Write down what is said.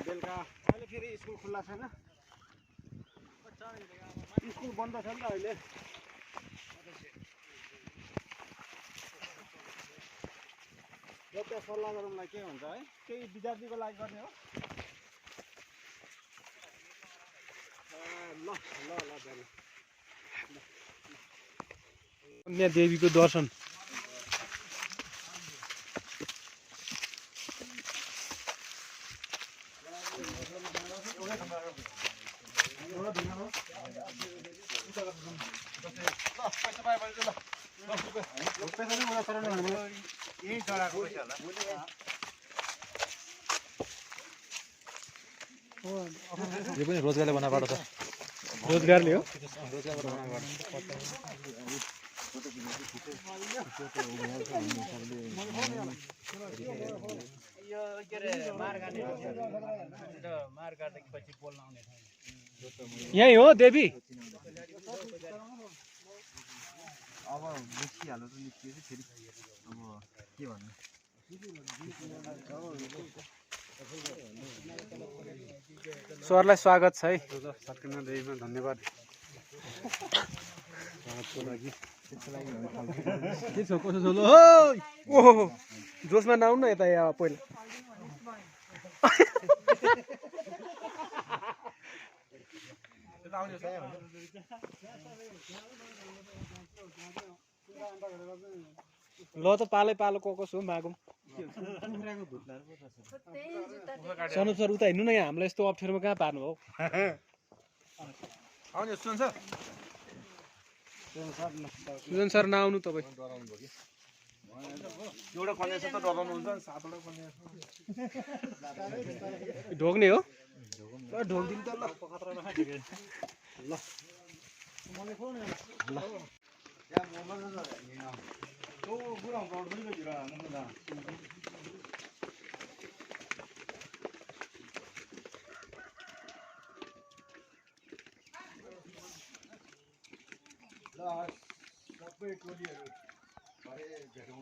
बेलुका अहिले फेरि स्कुल खुल्ला छैन, स्कुल बन्द छ नि त अहिले। एउटा सल्लाह गरौँला के हुन्छ है, केही विद्यार्थीको लागि गर्ने हो। ल ल ल कन्या देवीको दर्शन यो पनि रोजगारले बनाबाट छ। रोजगारले हो। यही हो देवी। अब निस्किहाल्यो त निस्किएपछि फेरि अब के भन्नु। सरलाई स्वागत छ है सत्यनारायण देवीमा। धन्यवाद स्वागतको लागि। के छ कसो छ? ओहो जोसमा नआउनु न यता यहाँ पहिला। ल त पालै पालो कसो मागौँ। सनुप सर उता हिँड्नु न, यहाँ हामीलाई यस्तो अप्ठ्यारोमा कहाँ पार्नु हो। सुजन सर नआउनु तपाईँ। एउटा कन्या छ त डराउनु हुन्छ, सातवटा कन्या ढोग्ने हो। ढोकिदिनु त ल। सबै टोलीहरू भरे भेटौँ।